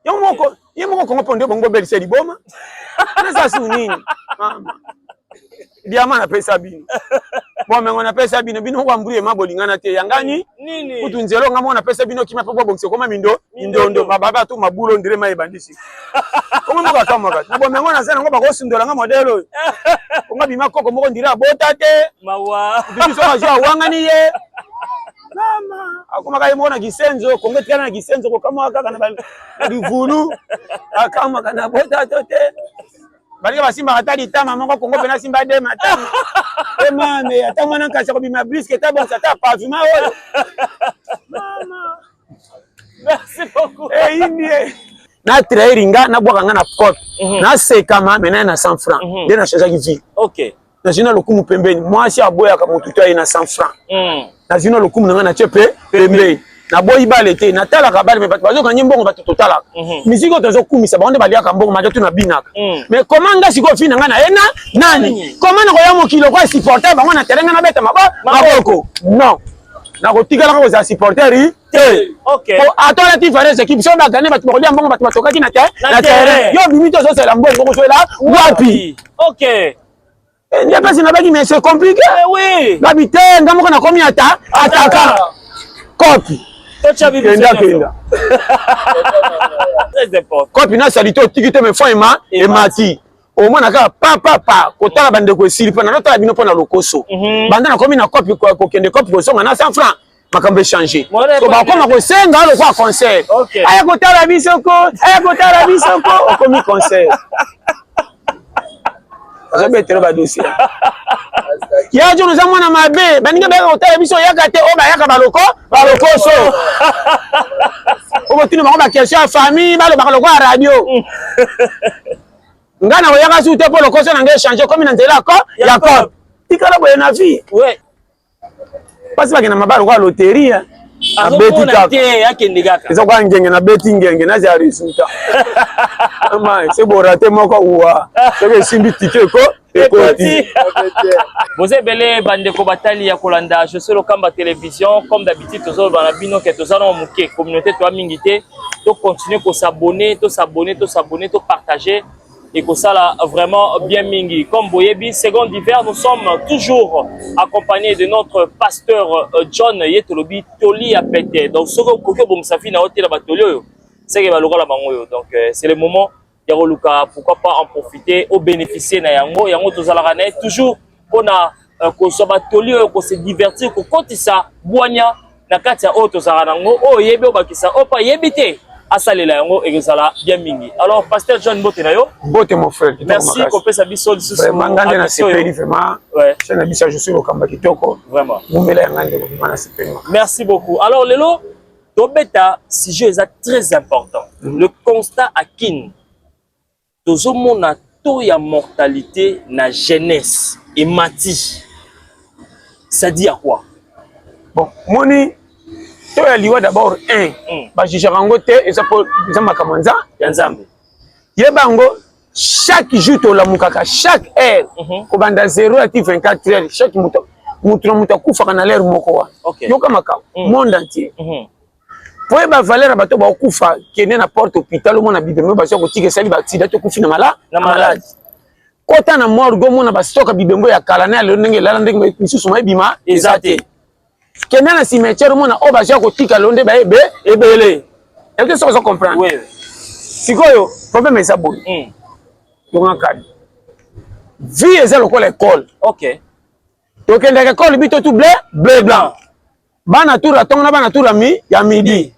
Yo moko, ye moko Kongo mpo nde bongo belisa liboma. Naza su nini? Mama. Diamant napesa bino. Bomengo napesa bino, bino moko ambrouille ma bolingana te. Yangani? Nini? Kutu nzelo nga moko napesa bino kima mpo bobongisa ekoma mindo, mindondo, mababa tu mabulo ndire mai ebandisi. Kongo moko akamwaka. Na bomengo naza nango bakosundola nga modèle oyo. Kongo bima koko moko ndire abota te. Mawa. Kutu biso bazwa awangani ye. Mama akomaka ye moko na kisenzo, Kongo etikala na kisenzo kokamwaka kaka na livulu. Akamwaka na bota to te. Balinga basimbaka ata litama moko Kongo mpe nasimba de matama. E mame ata mwana nkasi akobima briske ata bongisa ata pavima oyo. Mama. Merci beaucoup. Eyindi ye. Na trahir nga nabwaka nga na cope. Nasekama mais naye na 100 francs. Nde na changeaki vie. Okay. Nazwi na lokumu pembeni. Mwasi aboyaka motu to aye na 100 francs. Nazwi na lokumu na ngai natie pe pembeni. Naboyi bale te, natalaka bale mais bato bazokangi mbongo bato totalaka. Musique oyo tozokumisa bango nde baliaka mbongo malgré tout nabinaka. Mais comment nga sikoyo fi na ngai naye na nani? Comment nakoya mokili lokola supporter bango na terrain ngai nabeta maboko? Non. Nakotikalaka kozala supporter te. Okay. Po ata olati vareuse équipe soki bagane bato bakolia mbongo bato batokaki na terrain. Yo obimi te ozosela mbongo okozwela wapi? Okay. Nde mpasi nabaki mais c'est compliqué. Eh oui. Babi te nga moko nakomi ata ataka kopi. Kenda kenda. Très important. Kopi na salite otiki te mais fond ema emati. Omona kaka pa pa pa kotala bandeko esili mpo nazotala bino mpo na lokoso. Banda nakomi na kopi kokende kopi kozonga na 100 francs. Makambo echange. So bakoma kosenga lokola concert. Aya kotala biso ko, aya kotala biso ko, okomi concert. Azobetela ba dossier. Ya John oza mwana mabe, baninga bayaka kotala biso oyaka te, oyo bayaka baloko, balokoso. Okotuna bango ba question ya famille, balobaka lokola radio. Nga na koyaka su te mpo lokoso na ngai echange, okomi na nzela ya cop. Tikala boye na vie. Pasi bakenda mabala lokola loterie. Abeti kaka. Eza kwa ngenge na beti ngenge na za resultat. Ama se bo rater moko uwa. Soki esimbi ticket ko ekoti. Boza ebele bandeko batali ya kolanda José Lokamba Télévision comme d'habitude tozoloba na bino ke toza na moke communauté toa mingi te to continuer ko s'abonner to s'abonner to s'abonner to partager et kosala vraiment bien mingi. Comme boyebi, seconde d'hiver, nous sommes toujours accompagnés de notre pasteur John Yetolobi Toli Apete. Donc soki okoki obongisa fi na otela batoli oyo, c'est que balokola bango oyo. Donc c'est le moment ya koluka pourquoi pas en profiter au bénéficier na yango. Yango tozalaka na ye toujours mpona kozwa batoli oyo ko se divertir, kokotisa bwanya na kati ya oyo tozalaka nango, oyo oyebi obakisa, oyo mpe ayebi te asalela yango ekozala bien mingi. Alors pasteur John, mbote na yo. Mbote mon frère, kitoko Merci makasi. kopesa biso lisusu Vraiment nga nde attention oyo. nasepeli vraiment. Ouais. Chaîne na biso ya José Lokamba kitoko. Vraiment. Ngumela ya nga ndeko vraiment nasepeli makasi. Merci beaucoup. Alors lelo tobeta sujet eza très important. Le constat à Kin. Tozomona taux ya mortalité na jeunesse emati. Ça dit à quoi? Bon, moni taux ya liwa d'abord 1. Ba jugeaka yango te eza po eza makambo ya Nzambe. Yeba yango chaque jour tolamukaka chaque heure kobanda 0 à 24 heures chaque moto moto na moto akufaka na l'heure moko wana. Yoka makambo monde entier. Po yeba valeur ya bato bakokufa kende na porte hôpital omona bibembe bazwa kotika esali ba accident tokufi na mala na malade. Kota na morgue omona ba stock ya bibembe ya kala na ya lelo ndenge elala ndenge misusu ma ebima eza te. Kende na cimetière omona oyo bazwa kotika lelo nde baye ebele. Est-ce que ozo comprendre? Oui. Sikoyo problème eza boye. Tonga kadi. Vie eza lokola école. Okay. Tokendaka école bito tout bleu, bleu blanc. Bana tour ya tongo na bana tour ya midi.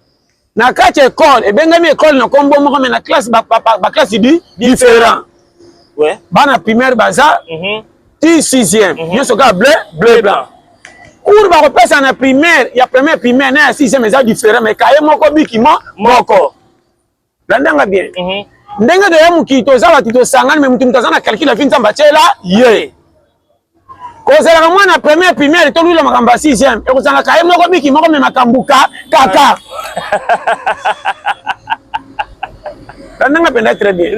Na kati ya école, ebengami école na kombo moko mais na classe ba classe di différent. Ouais. Bana primaire baza ti 6e. Nyonso kaka bleu, bleu blanc. Cours bakopesa na primaire, ya première primaire na ya 6e eza différent mais cahier moko biki moko. Landanga bien. Ndenge toya mokili toza bato tosangani mais mutu aza na calcul ya vie Nzambe atiela ye. Kozalaka mwana première primaire tolula makambo ya 6e ekozala kaye moko biki moko me makambo kaka. Landanga mpenza très bien.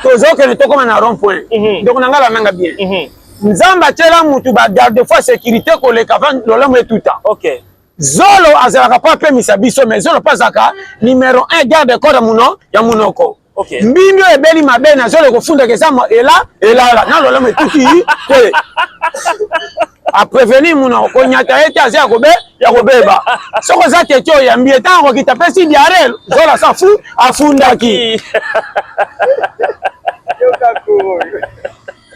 Tozokende tokoma na rond point. Ndeko na ngai landanga bien. Nzambe atiela mutu ba garde fois sécurité koleka avant lolamo etuta. Okay. Zolo azalaka mpo apemisa biso, mais zolo mpo azalaka numero 1 garde corps ya muno ya munoko. Okay. Mbimbi oyo ebeli mabe na zolo ekofundaka eza ela elala na lolemo etuki te. Aprevenir munoko konyata ye te aza ya kobe ya kobeba. Soki oza tete oyambi ye ntango akokita apesi diarrhée zolo asa fu afundaki.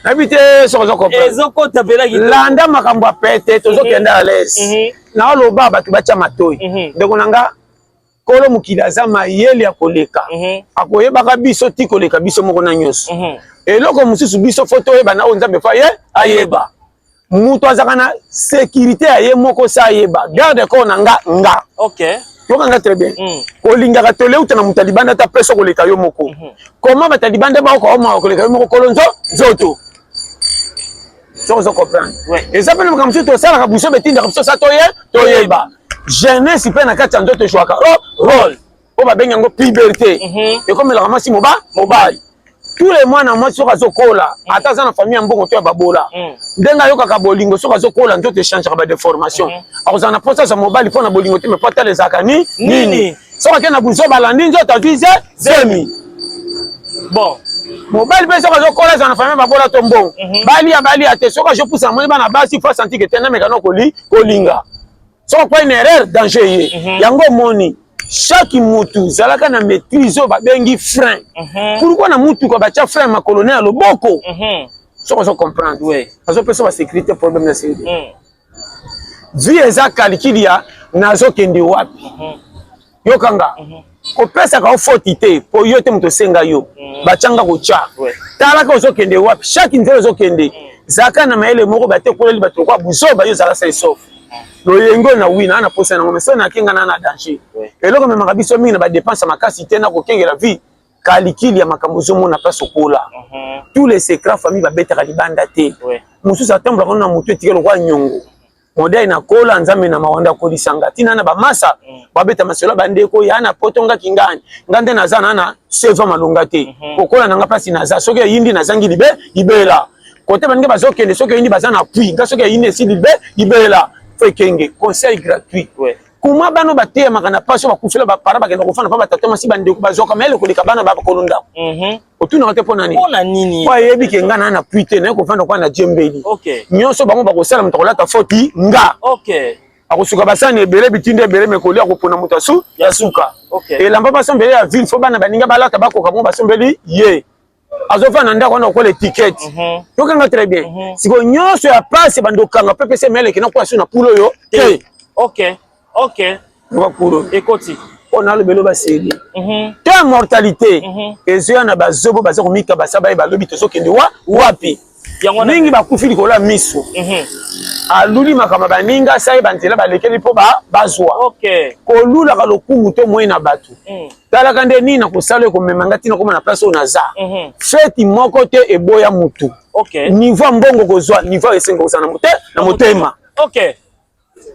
Nayebi te soki ozo comprendre. Ezokota mpela kitoko. Landa makambo ya pete tozokende à l'aise. Naoloba bato batya matoi. Ndeko na nga kolo mokili aza mayele ya koleka. Akoyebaka biso ti koleka biso moko na nyonso. Eloko mosusu biso fo toyeba na oyo Nzambe fa ye ayeba. Moto azalaka na sécurité ya ye moko sa ayeba. Garde corps na nga nga. Okay. Yokanga très bien. Kolingaka toleuta na moto ya libanda ta peso koleka yo moko. Comment bato ya libanda baoka omawa koleka yo moko kolo nzoto. Soki ozo comprendre. Eza mpe na makambo mosusu tosalaka biso betindaka biso sa toye toyeba. Jeunesse mpe na kati ya nzoto ezwaka rôle. Oyo babengi yango puberté. Ekomelaka mwasi mobali. Tous les mwana mwasi soki azokola ata aza na famille ya mbongo to ya babola ndenge ayokaka bolingo soki azokola nzoto echangeaka ba déformation akozala na mposa azwa mobali mpo na bolingo te mais po atala ezalaka ni nini soki ake na buzoba alandi nzoto azwi zemi. Bon. Mobali mpe soki azokola azala na famille ya babola to mbongo balia balia te soki azopusa namoni bana basi fo asanti ke te nameka no kolinga soki okwa une erreur danger ye. Yango omoni chaque mutu zalaka na maîtrise oyo babengi frein. Pourquoi na mutuka batia frein makolo na ya loboko? Soki ozo comprendre. Azopesa ba sécurité problème na sécurité. Vie eza calcul ya nazokende wapi. Yokanga. Kopesaka yo faute te po yo te moto osenga yo. Batianga kotya. Talaka ozokende wapi. Chaque nzela ozokende. Zaka na mayele moko bate koleli bato lokwa buzoba yo zala sain sauf. Loyengo na wina na posa nango mais so na kenga na na danger. Eloko memaka biso mingi na ba dépenses makasi te na kokengela vie. Kalikili ya makambo ozomona place okola. Tous les secrets famille babetaka libanda te. Mosusu atambolaka na motu etikali lokola nyongo. Modèle na kola Nzambe na mawanda akolisanga tina na bamasa babeta masolo bandeko ya na poto nga kingani nga nde naza na na seva malonga te. Kokola na nga place naza soki eyindi nazangi libe libela kote baninga bazokende soki eyindi baza na appui nga soki eyindi esi libe libela fo ekenge conseil gratuit. Kuma bano bateyamaka na pasi oyo bakufela ba parents bakenda kofanda pa batata masi bandeko bazwaka mayele koleka bana ba bakolo ndako. Otunaka te mpo na nini? Mpo na nini? Po ayebi ke nga na na appui te naye kofanda kwa na djembeli. Nyonso bango bakosala moto akolata foti nga. Akosuka basani ebele bitinda ebele me kolia kopona moto asu ya suka. Elamba basombeli ya ville fo bana baninga balata bakoka bango basombeli ye. Azofanda na ndako wana okola étiquette. Yokanga très bien. Sikoyo nyonso ya pasi bando okanga pe pese meleke na kwa su na pulo yo te. Yoka pulo. Ekoti. Po na lobelo baseli. Te mortalité. Ezoya na bazobo baza komika basaba ye balobi tozokende wa wapi. Mingi bakufi likolo ya miso. Aluli makambo baninga sa ye banzela balekeli po bazwa. Kolulaka lokumu to moyi na bato. Talaka nde nini nakosala ekomema nga ntina koma na place oyo naza. Feti moko te eboya mutu. Niveau ya mbongo kozwa, niveau ya esengo kozala na motema.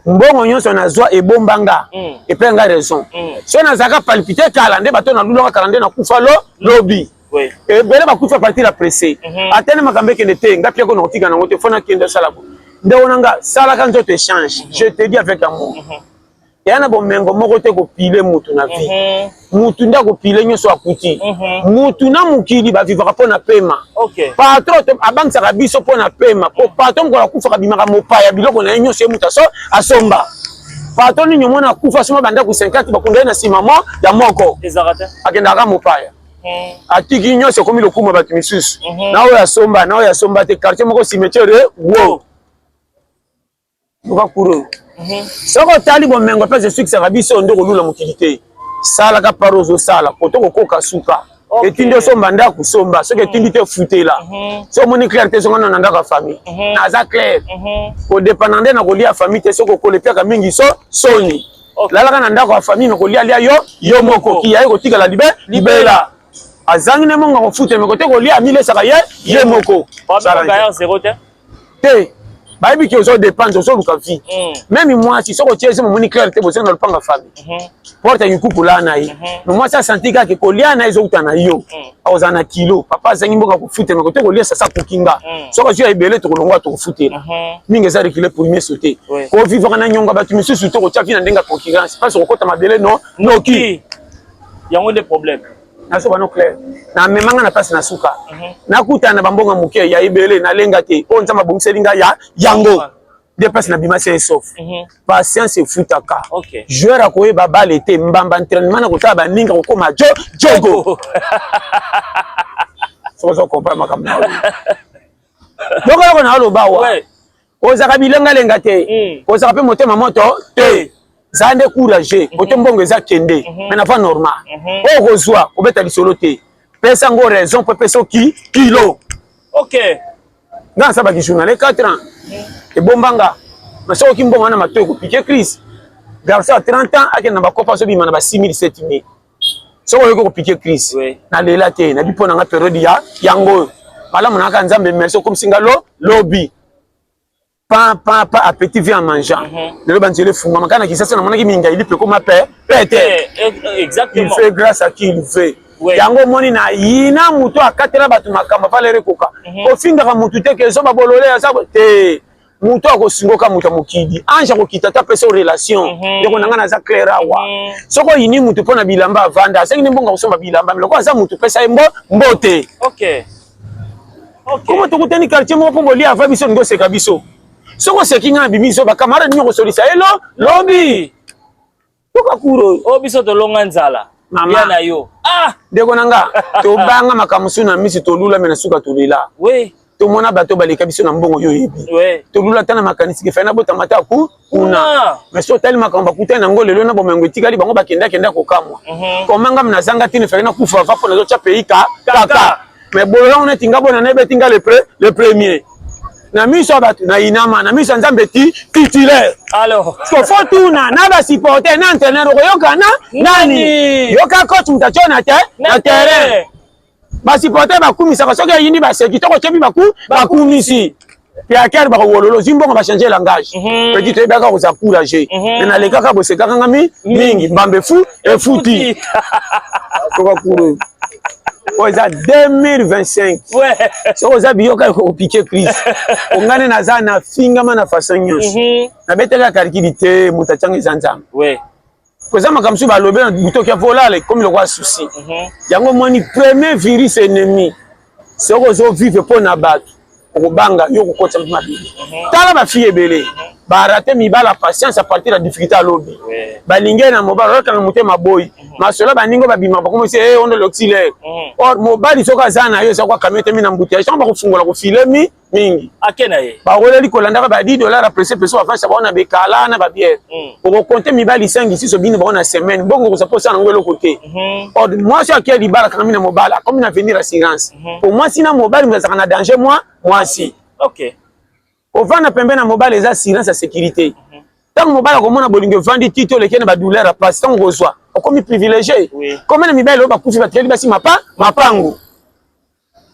Mbongo nyonso nazwa ebomba nga. Epe nga raison. So nazalaka palpite kala nde bato nalulaka kala nde nakufa lobi. Ebele bakufa partir ya pressé. Atene makambo ekende te, nga pia ko na kotika nango te, fo nakende osala bo. Ndeko na nga, salaka nzoto échange. Je te dis avec amour. Eya na bomengo moko te kopile mutu na vie. Mutu nde akopile nyonso akuti. Mutu na mokili bavivaka mpo na pema. Patron abangisaka biso mpo na pema. Po patron mokolo akufaka abimaka mopaya biloko na ye nyonso ye mutu asomba. Patron nini omona akufa asomba bandako 50 bakunda ye na nsima mo ya moko. Akendaka mopaya. Atiki nyonso ekomi lokumu ya bato misusu. Na oyo asomba, na oyo asomba te quartier moko cimetière wo. Luka kuro. Soki otali bomengo mpe esukisaka biso nde kolula mokili te. Salaka paro ozosala koto kokoka suka. Etindi osomba ndako somba soki etindi te futela. Soki omoni clair te zonga na ndako ya famille. Naza clair. Kodepana nde na kolia famille te soki okolepiaka mingi so soni. Lalaka na ndako ya famille na kolia lia yo yo moko kiya ye kotikala libela. Azangi ne mongo kofuta mais kote kolia amilesaka ye ye moko. Sala zéro te. Te. Bayebi ke ozo dépendre, ozoluka vie. Même mwasi, soki otie eze momoni clair te, bozenga na lopanga famille. Porte ya kikuku laa na ye. Mais mwasi asanti kaka kolia na ye ezouta na yo. Akozala na kilo. Papa azangi mboka kofutela, kote kolia sasa kokinga. Soki azwi ya ebele, tokolongwa, tokofutela. Mingi eza reculer pour mieux sauter. Kovivaka na nyongo ya bato misusu te, kotia vie na ndenge ya concurrence. Parce kokota mabele no noki. Yango nde problème. Nazoba no clair, namemanga na place na suka, nakutana na bambongo moke ya ebele, nalenga te. Oyo Nzambe abongiseli ngai ya yango nde place nabima se esof. Patience efutaka. Joueur akoyeba bale te mbamba entraînement na kotala baninga kokóma jo jogo. Soki ozo comprendre makambo na oyo, yoko na oloba wa ozalaka bilengalenga te, ozalaka mpe motema moto te, za nde courage. Kote mbongo eza kende, mais na va normal oyo kozwa kobeta lisolo te, pesa ngo raison po epesa oki kilo. Nga nasalaki journal 4 ans, ebombanga. Mais soki oki mbongo wana matoi, ekopike crise. Garçon ya 30 ans akende na bakopa, azobima na ba 6000, 7000. Soki oyoki kopike crise, nalela te, nabi mpo nanga période ya yango oyo malamu nayaka. Nzambe merci, okomisi nga lo lobi pa pa pa, appétit vient en mangeant. Lelo banzela efungwama kaka na Kisasa, namonaki mingai lipe ekoma pe pete. Il fait grâce à qui il veut. Yango omoni na yina moto akatela bato makambo valere ekoka. Ofingaka motu te ke ezoba bolole aza te. Moto akosingoka moto ya mokili, ange akokita te apesa relation. Ndeko na ngai, naza clair awa. Soki oyini motu mpo na bilamba, avanda, asengi nde mbongo akosomba bilamba, miloko aza motu, pesa ye mbo mbote. Koma tokutani quartier moko mpo bolia ava biso, olingi oseka biso. Soki oseki ngai na bimiso, bacamarade nini okosolisa ye lo lobi? Toka kuro oyo. Oyo biso tolonga nzala. Mama. Ya na yo. Ah! Ndeko na nga, tobanga makambo mosusu na misi, tolula me na suka tolela. Tomona bato baleka biso na mbongo, yo oyebi. Tolula ata na makanisi kefai nabotama ata ku kuna. Mais so otali makambo bakutani nango lelo na bomengo etikali bango, bakendakenda kokamwa. Koma ngam nazanga tino, efaki nakufa ava mpo nazotya pays ka kaka. Mais bololongo neti nga bona nayebeti nga le premier na miso ya bato, na inama na miso ya Nzambe ti titulaire. Alors, faut tuna na basupporter na entraîneur, okoyoka na nani? Yoka coach, moto atio na te na terrain. Basupporter bakumisaka soki ayindi, baseki toko tyebi baku bakumisi piakere, bakowololo ozwi mbongo, bachange langage. Petit, toyebaka koza courage, mais nalekaka bosekaka nga mingi, mbambe fu efuti. Toka kuro oyo eza 2025. Soki oza biyoka, opike crise. Ongane naza na fingama na façon nyonso, nabetaka kalikili te, moto atianga eza Nzambe. Koza makambo mosusu balobi na butoki ya volala, ekomi lokola souci. Yango omoni premier virus ennemi, soki ozovivre mpo na bato, okobanga yo kokotisa mpe mabele. Tala bafille ebele barate mibala, patience à partir ya difficulté. Alobi balingi ye na mobali, oyokanga motema boyi masolo, baninga babima bakomisi e ondo l'auxiliaire. Or mobali soki aza na yo, eza kwa camion temi na mbuteyage, ntango bakofungola kofile mi mingi. Ake na ye. Bakoleli kolandaka ba 10 $ presse presse, bafasa bango na bekala na babiere. Okokonte mibali 5 6 obini bango na semaine, bongo koza mposa nango eloko te. Or mwasi akia libala, kangami na mobali, akomi na avenir, assurance. Po mwasi na mobali moto azalaka na danger, mwa mwasi kovanda pembe na mobali eza assurance ya sécurité. Ntango mobali akomona bolingo evandi titi, oleki na badouleur ya pasi, ntango kozwa okomi privilégié. Komena mibali oyo bakufi, batikali basi mapa mapango.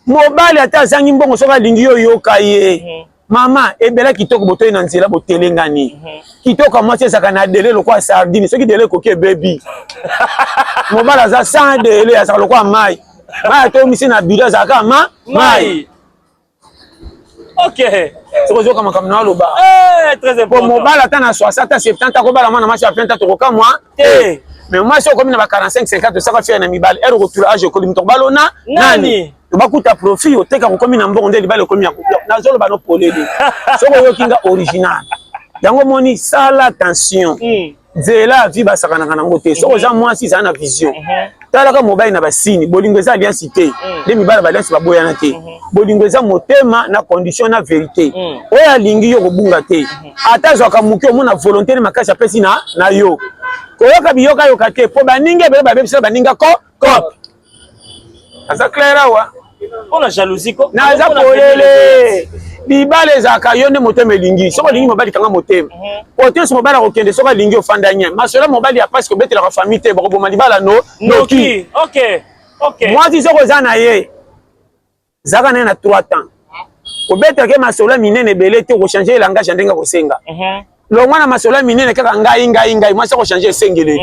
Mobali ata azangi mbongo, soki alingi yo, yoka ye. Mama ebela kitoko, botoi na nzela, botelengani. Kitoko ya mwasi ezalaka na délai, lokola sardine, soki délai ekoki, ebebi. Mobali aza sans délai, azalaka lokola mai, mai atomisi na bilo, azalaka ma mai. Soki ozoyoka makambo na oloba, po mobali ata na 60, ata 70, akobala mwana mwasi ya 20, tokokamwa te. Mais mwasi okomi na ba 45, 50, osaka fiere na mibali ere okotula age, ekoli moto kobalona nani, bakuta profit, oteka, kokomi na mbongo nde libala ekomi ya nazoloba no polele. Soki oyoki nga original, yango moni sala attention. Nzela ya vie basakanaka nango te. Soki oza mwasi, ezala na vision, talaka mobali na basini. Bolingo eza alliance te nde mibali ba alliance baboyana te. Bolingo eza motema na condition na vérité. Oyo alingi yo, kobunga te. Ata azwaka moke, omona volonté ne makasi apesi na yo. Koyoka biyokayoka te, mpo baninga ebele babebisela baninga ko cop. Aza clair awa. Mpona jalousie ko. Naza polele. Libala ezalaka yo nde motema elingi. Soki olingi mobali, kanga motema po te so mobali akokende. Soki alingi, ofanda nye. Masolo mobali ya pasi, kobetelaka famille te, bakoboma libala no noki. Mwasi soki oza na ye, zalaka na ye na 3 temps. Kobetaka masolo ya minene ebele te, okochange langage ya ndenge akosenga. Longwa na masolo ya minene kaka ngai ngai ngai, mwasi akochange esengeli.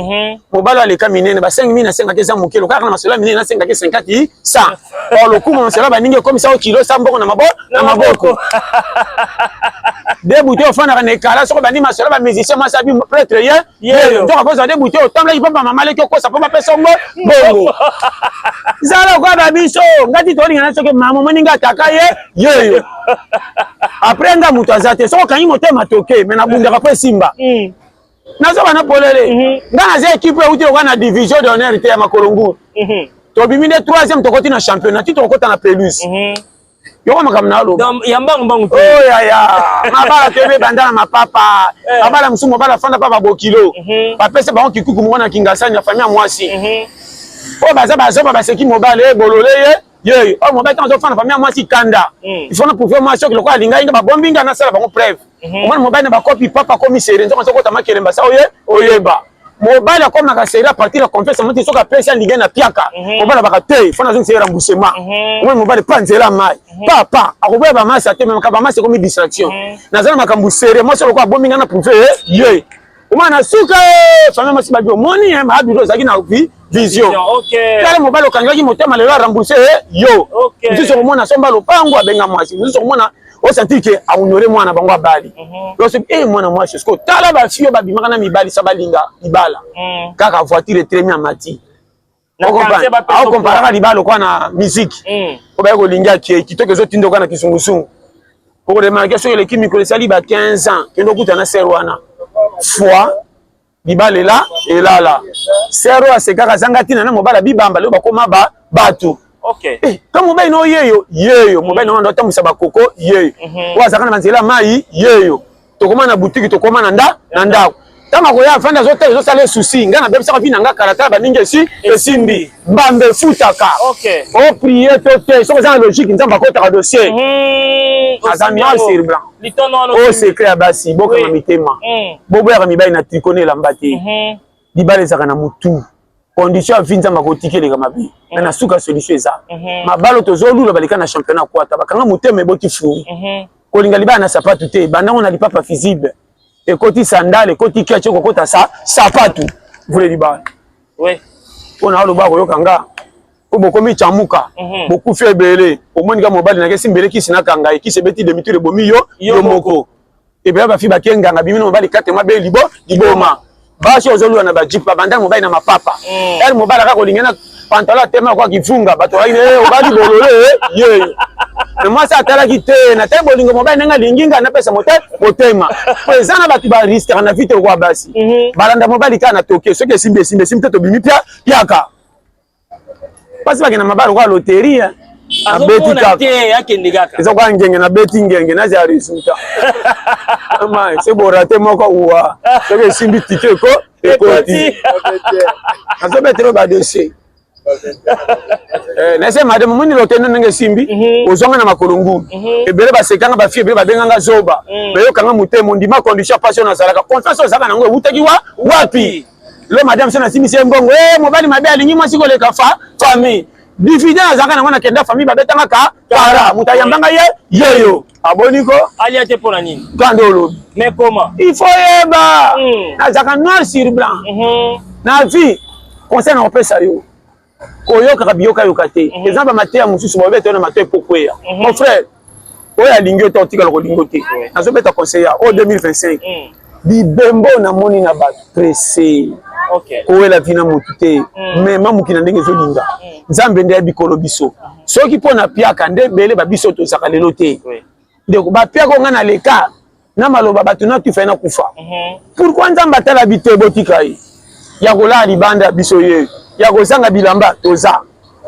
Mobali aleka minene, ba 5000 asengaki eza moke, kaka na masolo ya minene asengaki 50 100. Or lokumu masolo ya baningi ekomisa yo kilo sa mbongo na maboko na maboko. Debout te ofandaka na ekala soko bandi masolo ba musicien mwasi abi prêtre ye yeyo nzoka kozwa debout te otambulaki mpo bamama leki okosa mpo bapesa ngo bongo. Zala kwa ba biso ngati tolingana soki mama omoni nga ataka ye yeyo. Après nga moto aza te soki okangi motema toke me nabundaka mpo esimba. Nazoba na polele nga naza ekipe euti lokola na division d'honneur te ya makolo ngulu. Tobimi nde troisième, tokoti na championnat ti tokokota na pelouse. Yoko makambo na aloba ya mbangu mbangu te. Oh ya ya mabala toyebi ebanda na mapapa. Mabala mosusu mobala afanda mpa babokilo, bapesa bango kikuku moko na Kingasani ya famille ya mwasi oyo baza bazoba, baseki mobali ebolole ye yeyo oyo mobali ntango azofanda famille ya mwasi kanda. Il faut na prouver mwasi soki lokola alingai nga, babombi nga, nasala bango preuve. Omwana mobali na bakopi papa akomi sere, nzoko azokota makelemba sa oye oyeba mobali akomaka seri à partir ya confiance moti. Soki apesi alingai na piaka, mobali abaka te, fo nazongisa ye remboursement. Omwana mobali pa nzela mai pa pa akoboya bamasi ate memaka bamasi ekomi distraction. Naza na makambo sere, mwasi lokola abomi nga na prouve ye. Omwana na suka famille mwasi babi omoni maabido ozalaki na vision. Tala mobali okangaki motema, lelo arembourse yo. Mosusu okomona asomba lopango, abenga mwasi. Mosusu okomona osentir ke ahonore mwana bango abali. Loso e mwana mwasi siko tala bafille oyo babimaka na mibali sa balinga libala kaka voiture etelemi amati. Aokomparaka libala lokola na musique po baye kolingi akei kitoko ezotinda oka na kisungusungu. Okoremarke soki eleki mikolo esali ba 15 ans, kende okuta na sere wana fois libala ela elala. Sere oyo asekaka azanga ntina na mobali abibamba, lelo bakoma ba bato. Ka mobali na oyeyo yeyo mobali na wana otambwisa bakoko yeyo oyo azalaka na banzela mai yeyo. Tokoma na butiki, tokoma na nda na ndako. Ntango akoya afandi azotala ezosala esusi ngai nabebisaka vi na nga kala. Tala baningi esi esimbi mbambe efutaka oprie to te. Soki eza na logique, Nzambe akotaka dossier. Aza noir sur blanc. Oyo secret ya basi, bokanga mitema, boboyaka mibali na triko na elamba te. Libala ezalaka na motu condition ya vie. Nzambe akotiki eleka mabe me na suka solution eza. Mabalo tozolula baleka na championnat kwata bakanga motema eboti furi. Kolinga libala na sapatu te, bandango na lipapa fusible ekoti sandale ekoti ketch ekokota sa sapatu vule libala. Mpo na oloba koyoka nga po bokomi chamuka, bokufi ebele. Omoni ka mobali nakesi mbele kisi nakanga ye kisi ebeti demi tour ebomi yo yo moko. Ebele bafi bake nganga bimi na mobali kate mabe libo liboma. Basi ozolula na bajipe babanda mobali na mapapa ere mobali aka kolinga na pantalon atema kwa kifunga bato bayini obali bolole ye. Me mwasi atalaki te natali bolingo mobali ndenge alingi nga napesa motema po eza na bato bariskaka na vie te lokola basi balanda mobali kaka na toke. Soki esimbi esimbi, esimbi te tobimi pia piaka. Basi bakenda mabala lokola loterie. Nabeti kaka eza kwa ngenge, nabeti ngenge nazala résultat se borate moko uwa. Soki esimbi tike eko ekoti nazobetelo badossier nase madame omoni loterie ndenge esimbi ozwanga na makolo ngulu. Ebele basekanga bafille, ebele babenganga zoba bayokanga motema ondima condition ya pasi oyo nazalaka. Confiance oyo ozalaka nango ewutaki wa wapi? Lo madame so nasimbisi ye mbongo mobali mabe alingi mwasi koleka fa famille dividende azalaka nango. Nakenda famille babetanga ka kara moto ayambanga ye yeyo aboni ko alia te mpona nini? Kande olobi. Mais comment? Il faut yeba nazalaka noir sur blanc na vie. Conseil na kopesa yo, koyokaka biyokayoka te. Eza bamateya mosusu babeta yo na mateya ekokweya. Mon frère, oyo alingi yo te otikala kolingi yo te. Nazobeta conseil ya oyo 2025 bibembo namoni na bato presse kowela vi na motu te. Mema mokili na ndenge ezolinga. Nzambe nde ayebi kolo biso. Soki mpo na piaka nde ebele babiso tozalaka lelo te. Ndeko bapiaka nga na leka na maloba bato na tufa na kufa. Pourquoi Nzambe atala bi te? Botika ye ya kolala libanda biso ye ya kozanga bilamba toza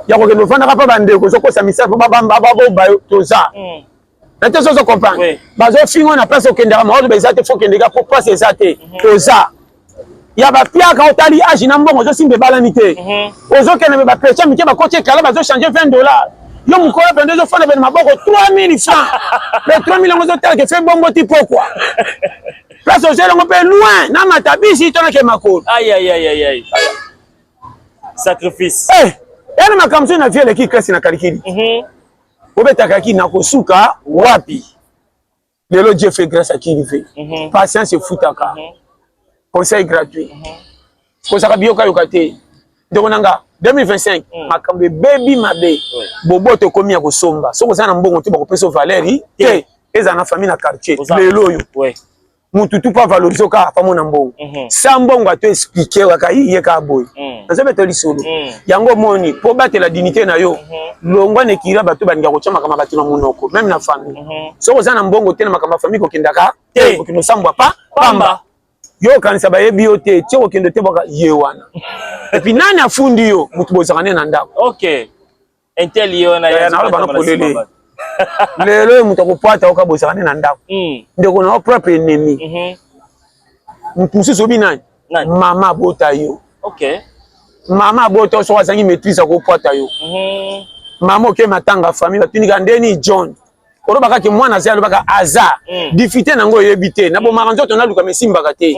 ya kokende ofandaka mpa bandeko ozokosa misala mpo babomba yo toza na te. Sozo comprendre bazofinga na place okendaka maoto eza te, fo okendeka po place eza te. Toza ya bapiaka otali age na mbongo ozosimba ebalani te. Ozokende me bapecha mike bakoti ekala bazochange 20 $. Yo mokolo mpenza ozofanda pene maboko 3000 francs pe 3000 yango ozotala ke fe bongo ti pokwa place ozela yango mpe loin na matabisi to nake makolo. Aïe aïe aïe aïe aïe. Sacrifice. Eh, yana makambo soki na vie eleki klase na kalikili. Obetaka ki nakosuka wapi? Lelo Dieu fait grâce à qui il veut. Patience efutaka. Conseil gratuit. Kozaka biyokayoka te. Ndeko na nga, 2025 makambo ebebi mabe. Boboto ekomi ya kosomba. Soki oza na mbongo te, bakopesa yo valeur te. Ezala na famille, na quartier. Lelo oyo mutu tu pa valoriser kaka pamona mbongo. Sa mbongo ato expliquer kaka ye kaka boye. Nazobeta lisolo. Yango omoni, mpo batela dignité na yo, longwa na ekiri ya bato balinga kotya makambo ya bato na monoko, même na famille. Soki oza na mbongo te, na makambo ya famille kokendaka te, kokende osambwa pa pamba. Yo okanisa bayebi yo te, tie kokende te, baka ye wana. Et puis nani afundi yo? Motu bozalaka nde na ndako. Ok, intel ye wana. Naloba na polele, lelo oyo moto akopwata oka bozalaka nde na ndako, ndeko na yo, propre ennemi. Motu mosusu obi nani? Mama abota yo. Mama abota yo, soki azangi maîtrise, akopwata yo. Mama oke matanga, famille batunika ndeni John, olobaka ke mwana aza, alobaka aza difficulté nango, oyebi te, nabomaka nzoto, naluka mesimbaka te.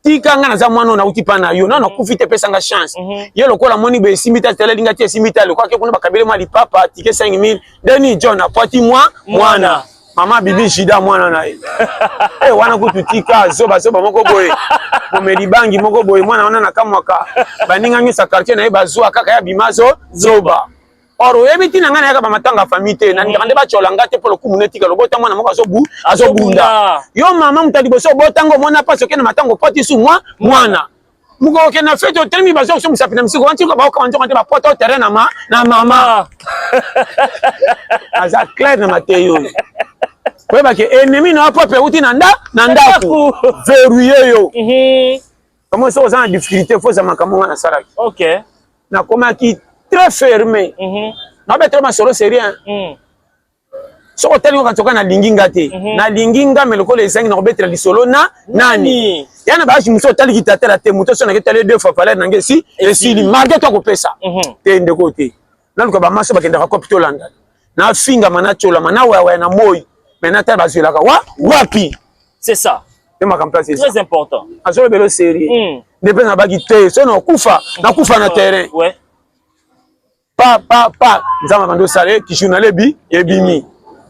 Tika nga, naza mwana oyo nauti mpa na yo, nano nakufi te, epesanga chance. Ye lokola amoni boye esimbi te, ateleli nga te, esimbi te, alokwaki kuna, bakabeli mwa lipapa tike 5000. Ndeni John apwati mwa mwana, mama Bibi Jida, mwana na ye. Eh, wana kutu tika, zoba zoba moko boye, bomeli bangi moko boye. Mwana wana nakamwaka, baninga nyonso ya quartier na ye bazwa kaka ya bima zo zoba. Or oyebi ntina ngai nayaka bamatanga ya famille te, nalingaka nde batyola nga te, mpo lokumu netika lobota mwana moko azobunda. Yo mama, moto ya liboso obotanga, omona mpasi, okende matanga, opoti su mwa mwana moko, okende na fete, otelemi, bazwa koso mosapi na misiko wanti, baokama nzoka te, bapota o terrain na ma na mama. Aza clair na mateyi oyo, koyeba ke ennemi na yo propre euti na ndako, verrouille yo. Kamo soki oza na difficulté, faut eza makambo nga nasalaki. Nakomaki très fermé. Nabetela masolo, c'est rien. Soki otali ngo, kantoka nalingi nga te, nalingi nga me lokola ezangi, nakobetela lisolo na nani? Ya na baage mosusu, otaliki tatala te, moto so nake tali deux fois, valeur nange esi esili, malgré to akopesa te. Ndeko te, naluka bamaso bakendaka kopi, tolanda, nafingama, natyolama, nawayawaya na moi, me natala bazwelaka wa wapi. C'est ça. Nde makambo place. Très important. Azolobela sérieux. Nde mpe nabaki te, so nakufa, nakufa na terrain. Pa pa pa, Nzambe abandi osala kijournal, ebi ebimi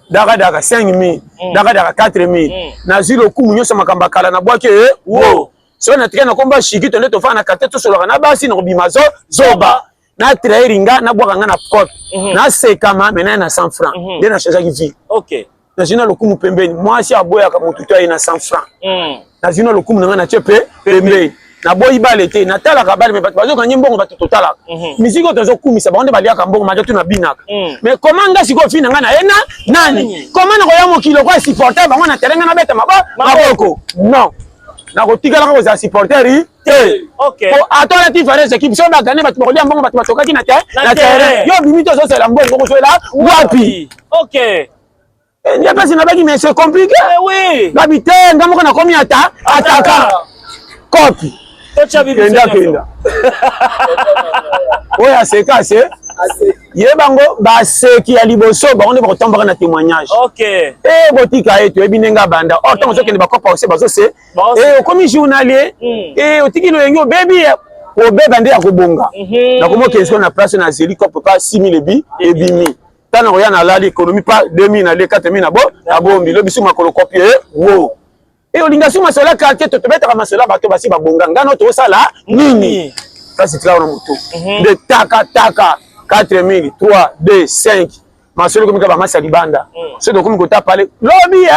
daka daka 5000, daka daka 4000. Nazwi lokumu nyonso, makambo ya kala nabwaki e wo. Soki natika na komba shiki to nde tofanda na quartier, tosolaka na basi, nakobima zo zoba, na trahir nga, nabwaka nga na cope, nasekama me naye na 100 franc. Nde nachangeaki vie. Nazwi na lokumu pembeni. Mwasi aboyaka motu to aye na 100 franc. Nazwi na lokumu na ngai, natie mpe pembeni, naboyi bale te, natalaka bale me bato bazokanga mbongo, bato totalaka misiki oyo tozokumisa bango nde baliaka mbongo maja tu nabinaka. Mais koma nga sikoyo fi na ngai na ye na nani? Koma nakoya mokili okoya supporter bango na terrain, ngai nabeta maboko? Non, nakotikalaka kozala supporter te. Po ata olati vareuse équipe, so bagane, bato bakolia mbongo, bato batokaki na terrain. Yo bimi te, ozosela mbongo, okozwela wapi? Nde mpasi nabaki, mais c'est compliqué. Babi te, nga moko nakomi ata ataka kopi, kenda kenda. Oyo aseka ase ye, bango baseki ya liboso, bango nde bakotambaka na témoignage. E botika ye, toyebi ndenge abanda. Or ntango ozokende bakopa ose bazose e, okomi journalier e, otiki loyenge, obebi, kobeba nde ya kobonga. Nakomi okende sikoyo na place, nazeli kope pa 6000, ebi ebimi. Ntango nakoya, nalali économie pa 2000, nalie 4000 na bo nabombi. Lobi su makolo kopi e wo e, olinga su masolo ya quartier, to tobetaka masolo ya bato basi babonga, ngano tosala nini? Place tika wana motu nde taka taka 4000, 3, 2, 5, masolo ekomi kaka bamasi ya libanda. Soki tokomi kota pale lobi,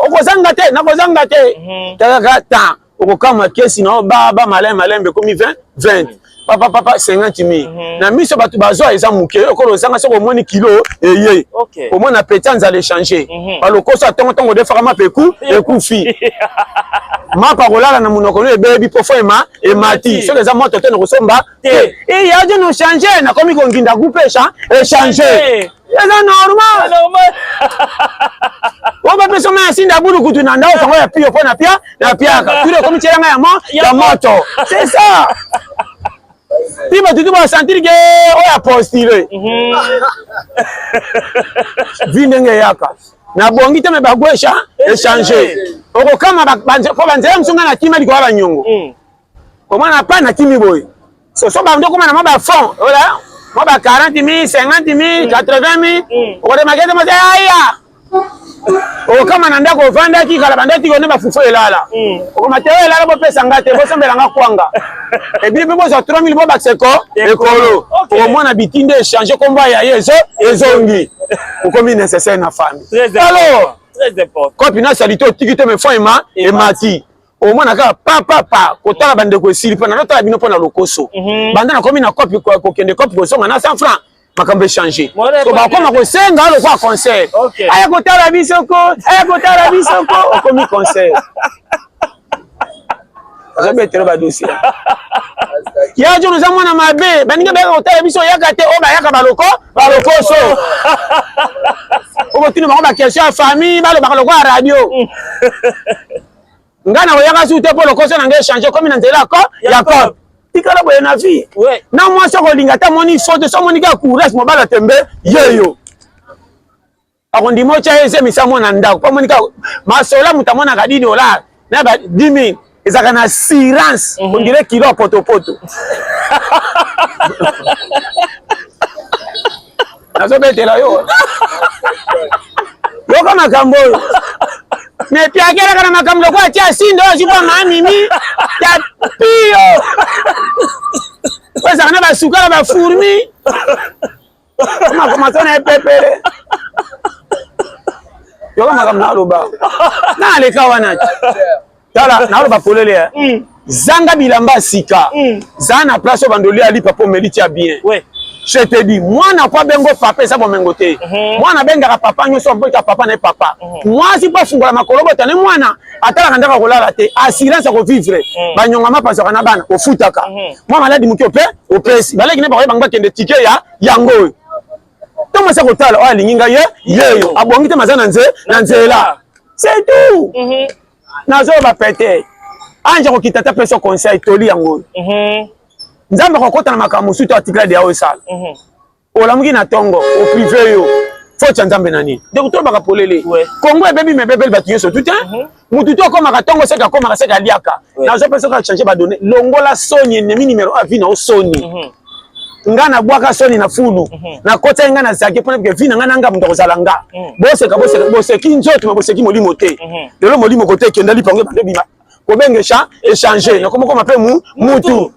okozanga te, nakozanga te, takaka tan, okokamwa kesi na yo ba malembe malembe ekomi 20 20, papa papa 50 mille. Na miso bato bazwa eza moke, okola ozanga. Soki omoni kilo eye, omona petit nzala échange, balokoso ya ntongo ntongo, odefaka mapa eku ekufi, mapa kolala na monoko no ebebi, po fo ema emati. Soki eza moto te, nakosomba te. Eyaje no change, nakomi konginda groupe échange, eza normal. Oyo bapesa mai ya sinda bulukutu na ndao sango ya pio mpo na pia na piaka turi, ekomi tielanga ya mo ya moto. C'est ça, ti bato tu basentir ke oyo apostule vi ndenge eyaka, nabongi te, me bagwesha échange, okokama po banzela mosu. Ngai nakima likolo ya banyongo, komona pa nakimi boye, soso bando okoma na mwa bafond ola. Mwa ba 40 000, 50 000, 80 000. Okolemaka ete moto aya. Okokama na ndako ovandaki kala banda tiko nde bafufu elala. Okoma te oyo elala bopesa nga te, bosombela nga kwanga. Ebili mpe bozwa 3000 bobakisa eko ekolo. Okomona bitinde echange kombo ya ye ezo ezongi. Okomi nécessaire na famille. Alors, très important. Kopi na salite otiki te mais fond ema emati. Omona kaka pa pa pa kotala bandeko esili mpo nazotala bino mpo na lokoso. Banda nakomi na kopi kokende kopi kozonga na 100 francs. Makambo echange. So bakoma kosenga lokola concert. Aya kotala biso ko, aya kotala biso ko, okomi concert. Azobetela ba dossier. Ya John oza mwana mabe, baninga bayaka kotala biso oyaka te, oyo bayaka baloko, balokoso. Okotuna bango ba question ya famille, balobaka lokola radio. Nga na koyaka su te mpo lokoso na ngai echange okomi na nzela ko ya cop. Tikala boye na vie. Na mwasi okolinga ata moni faute, so omoni kaka courage mobali atembe yeyo. Akondima otya ye ezemisa mwana ndako mpo amoni kaka masola moto amonaka 10 dollars na ba 10 000 ezalaka na assurance on dirait kilo ya potopoto. Nazobetela yo. Yoka makambo oyo. Mais piakelaka na makambo lokola atia sindo oyo azwi mpo mamimi ya pio. Oyo ezalaka na basuka na bafourmi. Makomaso na epepele. Yoka makambo naloba. Na aleka wana. Tala naloba polele ya. Zanga bilamba sika. Zala na place oyo bandoli ya lipa po omeli tia bien. Je te dis, mwana po abengo papa eza bomengo te. Mwana abengaka papa nyonso abota papa na ye papa. Mwasi po afungola makolo bota ne mwana atalaka ndako akolala te. Assurance ya kovivre. Banyonga mapa azwaka na bana ofutaka. Mwa maladi moke ope opesi. Baleki ne bakoyeba bango bakende ticket ya yango oyo. To mwasi akotala oyo alingi ngai ye yeyo abongi te maza na nze na nzela. C'est tout. Nazoloba pete. Ange akokita te apesa conseil toli yango oyo. Nzambe akokota na makambo mosusu to atikala deya oyo esala. Olamuki na tongo oprive yo faute ya Nzambe na nini? Donc tolobaka polele. Congo ebebi me ebebeli bato nyonso tout hein. Mutu to akomaka tongo seke akomaka seke aliaka. Nazopesa kaka changer ba données. Longola soni ennemi numéro 1 vie na yo soni. Nga nabwaka soni na fulu. Nakotaki nga na zake mpona ke vie na nga na nga moto akozala nga. Boseka boseka boseki nzoto me boseki molimo te. Lelo molimo kote ekenda lipango ebanda ebima. Kobenga échanger nakoma koma mpe mutu.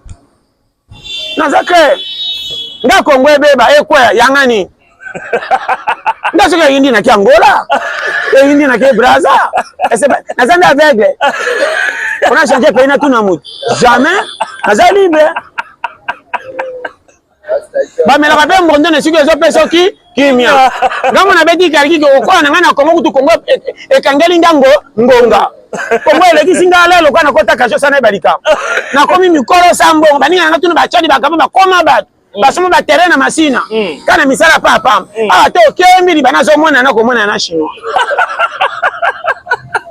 Naza clair. Nga Congo ebeba ekwea yangani. Nga soki eyindi naki Angola, eyindi naki Brazza. Naza nde aveugle. On a changé pays na tuna mutu. Jamais. Naza libre. Bamelaka mpe mbondo na esika ezopesa soki kimia. Ngambo nabeti kaliki kokola na ngai na Congo kutu Congo ekangeli nga ngonga. Congo elekisi nga lelo lokola nakota kasho sana yeba likambo. Nakomi mikolo sa mbongo baninga na nga tuna bachadi bakama bakoma bato. Basomba ba terrain na Masina. Kana misala pa pamba. Awa te okembi libana azomona na komona na chinois.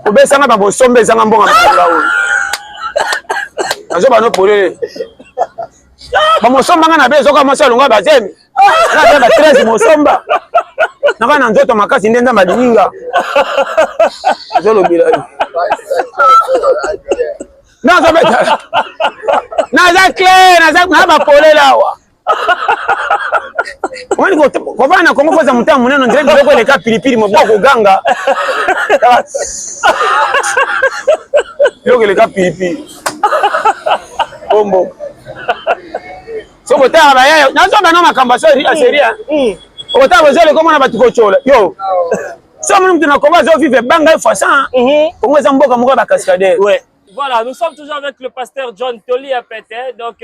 Obesanga ba bosomba ezanga mbongo na konga oyo. Nazoba no polele. Bamosomba nga na be ezoka mwasi alonga bazemi. Na ba 13 mosomba. Naka na nzoto makasi nde Nzambe alingi nga. Azolobela yo. Nazobeta. Naza clair, naza na ba polele awa. Wani kovanda na Congo koza motema monene on dirait biloko eleka pilipili moboko koganga. Biloko eleka pilipili. Bombo. Soki otala bayaya, nazoba na makambo ya seria. Okotala bozali komona bato kotyola. Yo. So omoni moto na Congo azovivre banga ye fois 100. Congo eza mboka moko ya ba cascadeur. Ouais. Voilà, nous sommes toujours avec le pasteur John Toli Apete. Donc,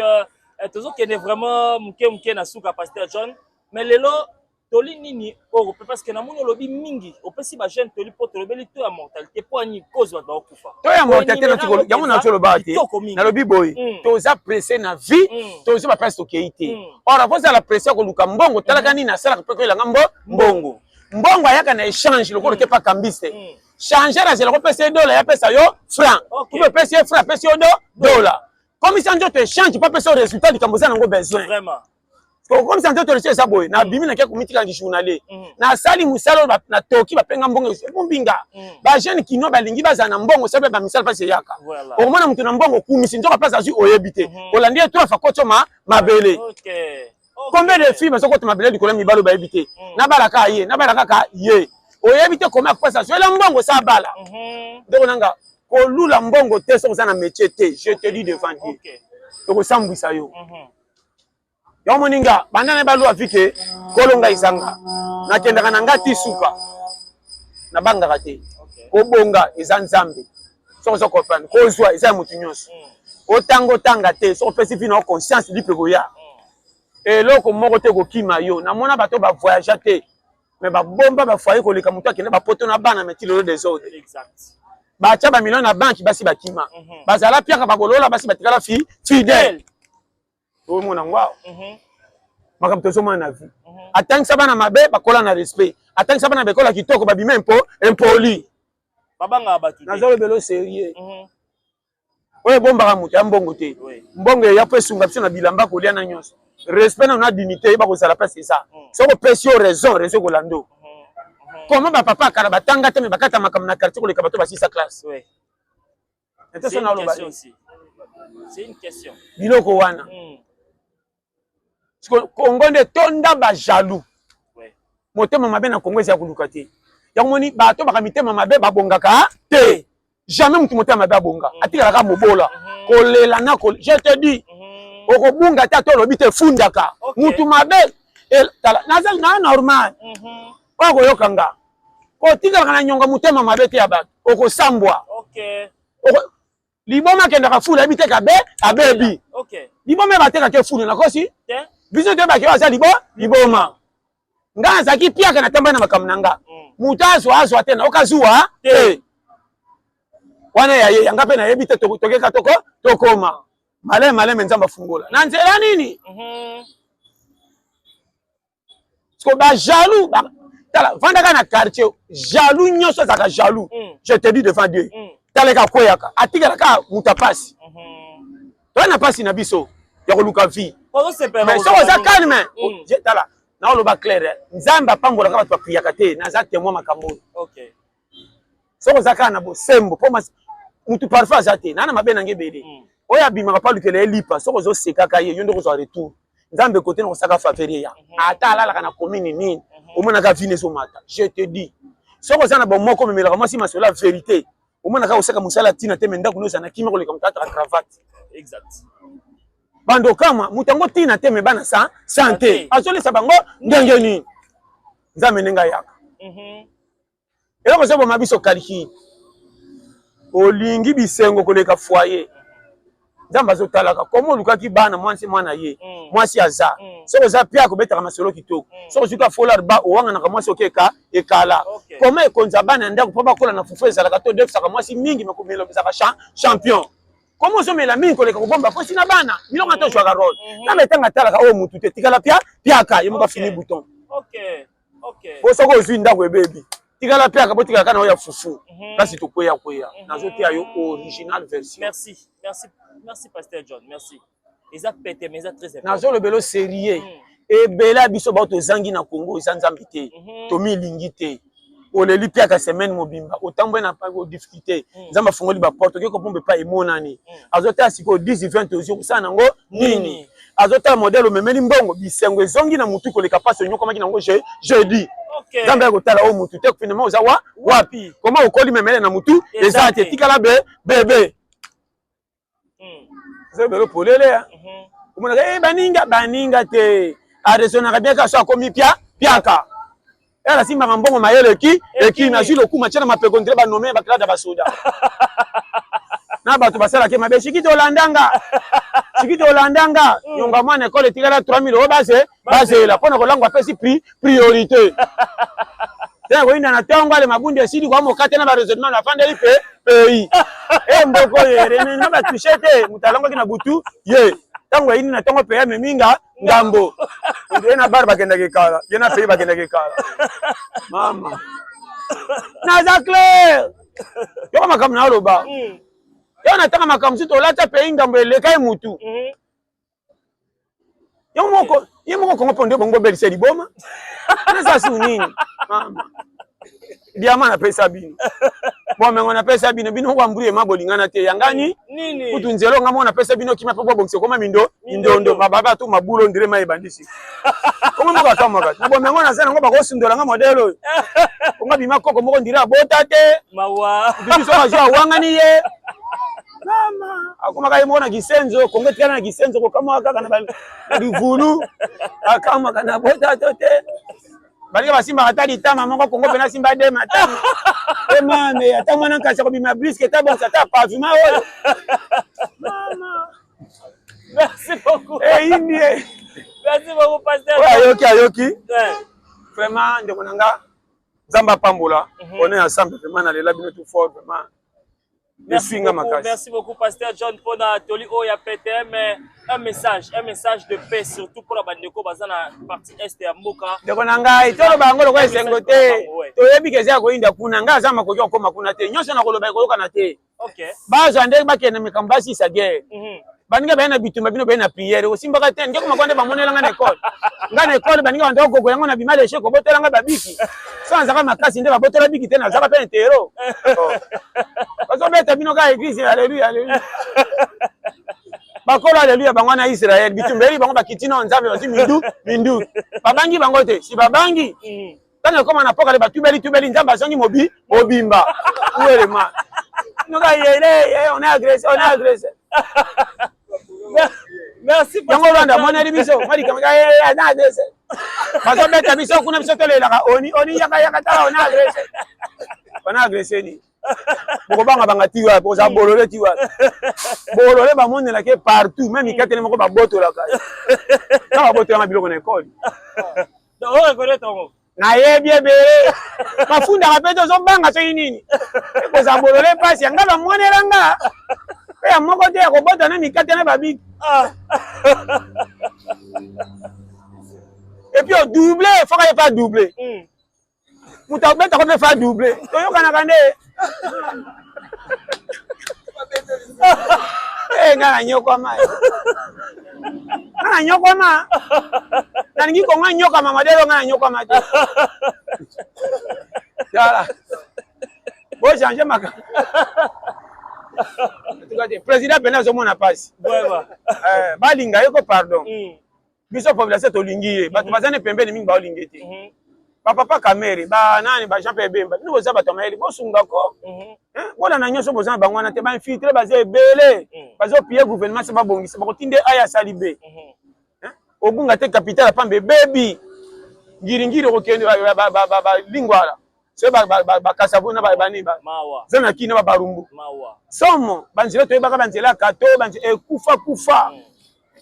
tozokende vraiment muke muke na suka pasteur John. Mais lelo toli nini oyo parce que namoni olobi mingi opesi ba jeune toli po tolobeli to ya mortalité po ani cause bato bakokufa. To ya mortalité na tikolo yango na toloba te. Nalobi boye toza pressé na vie, toza ba place tokei te. Or avant la pression koluka mbongo talaka nini asalaka pe koyelanga mbongo. Mbongo ayaka na échange lokola te pa kambiste. Changer azela kopesa ye dola ya pesa yo franc. Ou pesa ye franc pesa yo dola. Comme ça nzoto échange pa pesa yo résultat likambo eza nango besoin. Vraiment. Comme ça nzoto eza boye na bimi na kia komitika ki journalier. Na sali musala na toki bapenga mbongo mbinga. Ba jeune kino balingi bazala na mbongo sabe ba misala pasi eyaka. Okomona mutu na mbongo kumisi nzoka place azwi oyebi te. Olandi ye trois fois kotso ma mabele. Combien de filles bazokota mabele likolo ya mibali oyo bayebi te? Nabala kaka ye, nabala kaka ye, oyebi te koma akopesa, azwela mbongo sa abala. Ndeko nanga, kolula mbongo te soki oza na métier te. Je te dis devant Dieu, tokosambwisa yo. Yango moninga banda na balwa vike kolonga ezanga, nakendaka na nga ti suka, nabangaka te. Kobonga eza Nzambe. Soki oza comprendre, kozwa eza ya motu nyonso. Otanga, otanga te, soki opesi vi na conscience lipe koya, eloko moko te kokima yo. Namona bato bavoyagea te, mais babomba bafoyer koleka moto akende bapoto na bana, mais ti lelo désordre. Batya bamillion na banque, basi bakima. Bazala piaka, bakolola, basi batikala fi fidèle. Omona ngo awa, makambo tozomona na vie. Atangisa bana mabe, bakola na respect. Atangisa bana bekola kitoko, babima impoli. Babangaka bato te. Nazolobela sérieux. Oyo ebombaka moto ya mbongo te. Mbongo eya mpo esunga biso na bilamba, kolia na nyonso. Respect nano na dignité, eyeba kozala place eza. Soki opesi yo raison, raison ekolanda o. Comment bapapa akala batanga te, mais bakata makambo na quartier koleka bato basisa classe? C'est une question aussi. C'est une question. Biloko wana. Kongo nde tonda bajaloux, motema mabe na Kongo eza ya koluka te. Yango moni bato baka mitema mabe babongaka te. Jamais motu motema mabe abonga, atikalaka mobola. Kolela na je te dis, okobunga te ata olobi te. Fundaka mutu mabe. Tala, naza na normal oyo akoyoka nga. Kotikalaka na nyongo motema mabe te ya bato, okosambwa. Liboma akendaka fulu, ayebi te kabe abebi. Liboma ye batekaka efulu, nakosi biso te. Bake oyo aza liboma. Nga nazalaki piaka na tamba na makambo na nga. Moto azwa azwa te, nayoka zuwa te. Wana ya ye, yanga mpe nayebi te. Tokeka toko tokoma maleme maleme, Nzambe afungola na nzela nini. Parce que bajaloux, tala, vandaka na quartier, jaloux nyonso azalaka jaloux. Je te dis devant Dieu, taleka akweyaka, atikalaka moto apasi. Toza na pasi na biso ya koluka vie, mais soki oza calme, tala, naoloba clair, Nzambe apambolaka bato bapriaka te. Naza témoin makambo oyo. Soki oza kaka na bosembo, mpo mutu parfois aza te naa na mabe nange ebele, oyo abimaka mpo alukela ye lipa, soki ozosekaka ye, yo nde okozwa retour. Nzambe kote na kosaka faveur ye ya ata alalaka na commune nini, omonaka vine ezomata. Je te dis, soki oza na bomoko, omemelaka mwasi masolo ya vérité, omonaka kosaka mosala ntina te, mais ndako noza na kimia koleka moto ataka cravate. Bando kama moto yango ntina te, mais bana sa santé, azolesa bango ndenge nini? Nzambe ndenge ayaka. Eloko ezoboma biso, calcul. Olingi bisengo koleka foyer. Nzambe azotalaka komo olukaki bana, mwasi, mwana ye. Mwasi aza. Soki oza pia akobetaka masolo kitoko. Soki ozuki folar ba owanganaka mwasi, okeka ekala. Koma ekonza bana ya ndako mpo bakola na fufu ezalaka to odefisaka mwasi mingi, mais komela ezalaka champion. Koma ozomela mingi koleka kobomba posi na bana biloko ata ozwaka role. Nzambe ntango atalaka oyo mutu te, tikala pia piaka, ye moko afini bouton. Po soki ozwi ndako ebebi, tikala piaka, botikala kaka na oyo ya fufu. Place tokweya kweya, nazoteya yo original version. Merci, merci, merci, pasteur John, merci. Eza pete, mais eza très important. Nazolobela sérieux. Ebele ya biso bao tozangi na Congo eza Nzambe te, tomilingi te. Oleli piaka semaine mobimba, otambwe na difficulté, Nzambe afungoli baporte, okoki kopomba epai emonani. Azotala sikoyo 10 20, ozwi kosala nango nini? Azotala modèle omemeli mbongo, bisengo ezongi na mutu koleka mpasi onyokomaki nango jeudi. Nzambe ya kotala oyo mutu te, finalement oza wa wapi? Koma okoli memele na mutu eza te, tikala be bebe. Eza polele ya omonaka e baninga baninga te, araisonnaka bien kaka so akomi pia piaka, ela asimbaka mbongo, mayele eki eki, nazwi lokuma tia na mapeko ndre banome baklade ya basoda na bato basalaki mabe. Siki tolandanga, siki tolandanga nyonga mwana ekole etikala 3000 oyo base bazela mpona kolangwa, apesi prix priorité te koyinda na ntongo ale mabundi esili kwa mokate na baraisonnement nafandeli mpe pays e mboko ye remena batouche te. Moto alongwaki na butu ye ntango ayindi na ntongo mpe amemi nga ngambo ye na bar bakendaki ekala, ye na pays bakendaki ekala. Mama, naza clair, yoka makambo na oloba. Yo natanga makambo mosusu, tolata pays ngambo eleka ye mutu yo moko, ye moko Kongo mpo nde bongo obelisa liboma. Naza su nini? Mama, diamant napesa bino. Bomengo napesa bino, bino moko ambrouillema bolingana te. Yangani nini? Kutu nzelo nga moko napesa bino kima mpe bobongisa ekoma mindo mindondo mababa to mabulo ndire mai ebandisi. Kongo moko akamwaka. Na bomengo naza nango bakosundola nga modèle oyo. Kongo bima koko moko ndire abota te. Mawa. Kutu biso azwi awangani ye. Mama akomaka ye moko na kisenzo, Kongo etikala na kisenzo kokamwaka kaka na livulu. Akamwaka na bota to te. Balinga basimbaka ata litama moko Kongo mpe nasimba de matama. E mame ata mwana nkasi akobima briske ata bonsa ata pavima oyo. Mama. Merci beaucoup. Eyindi ye. Merci beaucoup pasteur. Oyo ayoki ayoki. Vraiment ndeko na nga Nzambe apambola. On est ensemble vraiment nalela bino tout fort vraiment. Merci beaucoup, merci beaucoup Pasteur John pona toli oyo ya PTM un message de paix surtout pour la bandeko baza na partie est ya mboka. Ndeko na ngai toloba yango lokola esengo te, toyebi ke eza ya koyinda kuna, ngai aza makoki ya kokoma kuna te, nyonso na koloba ekoyokana te. Bazwa nde bakende mikambo basisa guerre. Baninga baye na bitumba bino baye na prière osimbaka te ndeko makwa nde bamonela nga na ekole nga na ekole baninga banda kogogo yango na bima leshe kobotola nga babiki so nazalaka makasi nde babotola biki te nazalaka mpe intero bazobeta bino kaka eglise aleluya aleluya bakolo aleluya bango na Israël bitumba eli bango bakiti na Nzambe bazwi mindu mindu babangi bango te si babangi ntango ekoma na pokale batubeli tubeli Nzambe azongi mobi mobimba uelema noka yele ye on est agressé, on est agressé. Merci. Yango Rwanda moneli biso mali kama ye aza agressé. Bazobeta biso kuna biso tolelaka oni oni yaka yaka tala on est agressé. On est agressé ni. Bokobanga banga ti wapi oza bolole ti wapi. Bolole bamonelaka ye partout même mikatele moko babotolaka. Kaka babotolaka biloko na ekole. Donc o reconnaître yango. Nayebi ebele bafundaka mpe tozobanga soki nini ekozala bolole mpasi ya nga bamonela nga mpe ya moko te ya kobota na mikate na babiki. Et puis odouble foka ye pa double moto abetaka mpe fa double toyokanaka nde nga nanyokwama nga nanyokwama nalingi konga nyokama modele nga nanyokwama te tala bochange makambo président pene azomona mpasi balinga ye ko pardon. Biso population tolingi ye, bato baza ne pembeni mingi baolingi te. Ba papa Kamere, ba nani, ba Jean Pierre Bemba, bino boza bato ya mayele, bosunga ko. Bolanda nyonso boza na bango wana te, ba infiltre baza ebele, bazopille gouvernement se babongisa, bakotinda ye aya asali be. Obunga te capital ya pamba ebebi. Ngiringiri okokende balingwala. Soki bakasavu na bani za na kina ba barumbu. Somo banzela toyebaka banzela ya kato, banzela ekufa kufa.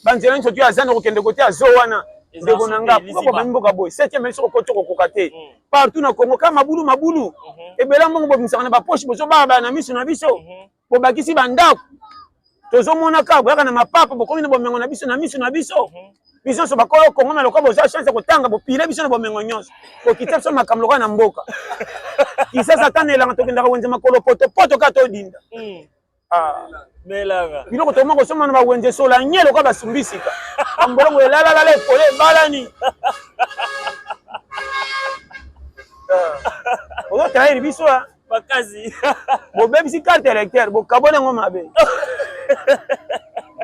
Banzela nyonso tu aza na kokende kote azo wana. Ndeko na nga pourquoi bobami mboka boye? Septième année soko okoti okokoka te. Partout na Congo kaka mabulu mabulu. Ebele mbongo bobimisaka na ba poche bozobaba na miso na biso. Bobakisi ba ndako. Tozomona kaka boyaka na mapapa bokomi na bomengo na biso na miso na biso. Biso nyonso bakolo Congo na lokola bozwa chance ya kotanga bopile biso na bomengo nyonso. Bokitisa biso makambo lokola na mboka. Kisasa ata na elanga tokendaka wenze makolo poto poto kaka todinda. Biloko tokoma kosomba na bawenze sola nye lokola basumbi sika. Bambolongo elalalala epole ebalani. Ozotrahir biso. Makasi. Bobebisi carte électeur, bokaboli yango mabe.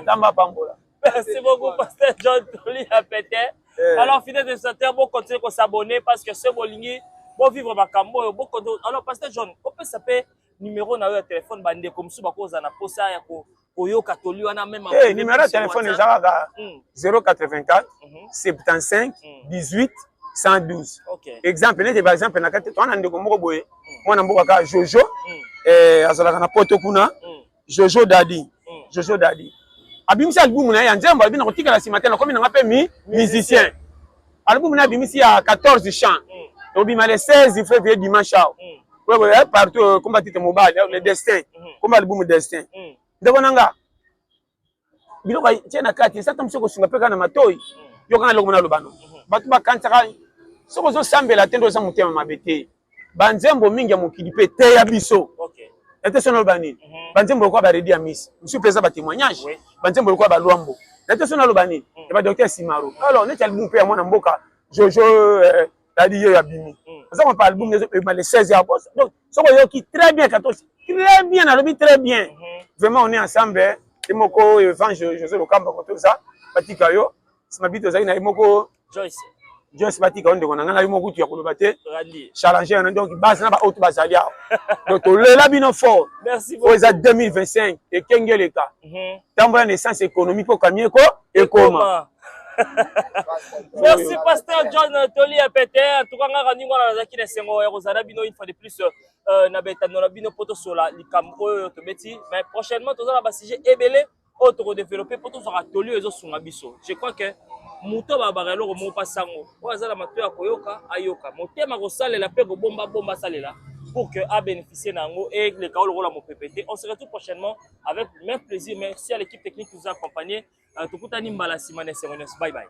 Nzambe apambola. Merci beaucoup, Pasteur John Toli Apete. Alors, fidèles téléspectateurs, bon continuer à s'abonner parce que ce bolingi, bon vivre makambo, bon continuer. Alors, Pasteur John, on peut s'appeler numéro na yo ya téléphone bande comme ça bakoza na posa ya ko koyoka toli wana même numéro ya téléphone eza kaka 084 75 18 112. Exemple neti par exemple na kati towana ndeko moko boye mwana mboka kaka Jojo azalaka na poto kuna Jojo Dadi. Jojo Dadi abimisi album na ye ya nzembo alobi na kotikala nsima te nakomi nanga mpe mi musicien. Album na ye abimisi ya 14 chants. Tobima le 16 février dimanche awa. Ouais, partout komba titre mobali le destin. Komba album destin. Ndeko nanga biloko tie na kati eza mosusu kosunga mpe kaka na matoi yoka na eloko mona aloba no bato bakanisaka soki ozosambela te nde oza motema mabe te banzembo mingi ya mokili mpe teya biso ete soki naloba nini banzembo lokola baredi ya misi mosusu mpe eza batémoignage banzembo lokola balwambo ete soki naloba nini ya badocteur Simaro alors neti album mpe ya mwana mboka Jojo Dadi ye abimi. Aza kopa album ebima le 16 ya donc soki oyoki très bien 14, très bien, nalobi très bien. Vraiment, on est ensemble. Ye moko Evange José Lokamba, kotoza batika yo nsima bi tozali na ye moko. Joyce. Joyce, batika yo, ndeko na ngai, na yo moko kutu ya koloba te. Challenger yana, donc base na baoyo to bazali awa, donc tolela bino fort. Merci. Oyo eza 2025, ekenge eleka ntambo ya naissance économie mpo kami eko ekoma. Merci, pasteur John Toli ya Pete. En tout cas, ngaka ndingo wana, nazalaki na esengo ya kozala bino une fois de plus na betando na bino mpo tosola likambo oyo tobeti. Mais prochainement toza na basujet ebele oyo tokodévelopper mpo tozwaka toli oyo ezosunga biso. Je crois que moto babaka eloko moko mpasango oyo aza na mato ya koyoka, ayoka, motema kosalela mpe kobombabomba, asalela pour que abénéficier na yango eleka oyo lokola mopepe te. On se retrouve prochainement avec même plaisir. Merci à l'équipe technique qui nous a accompagnés. Tokutani mbala nsima na esengo nyonso. Bye bye.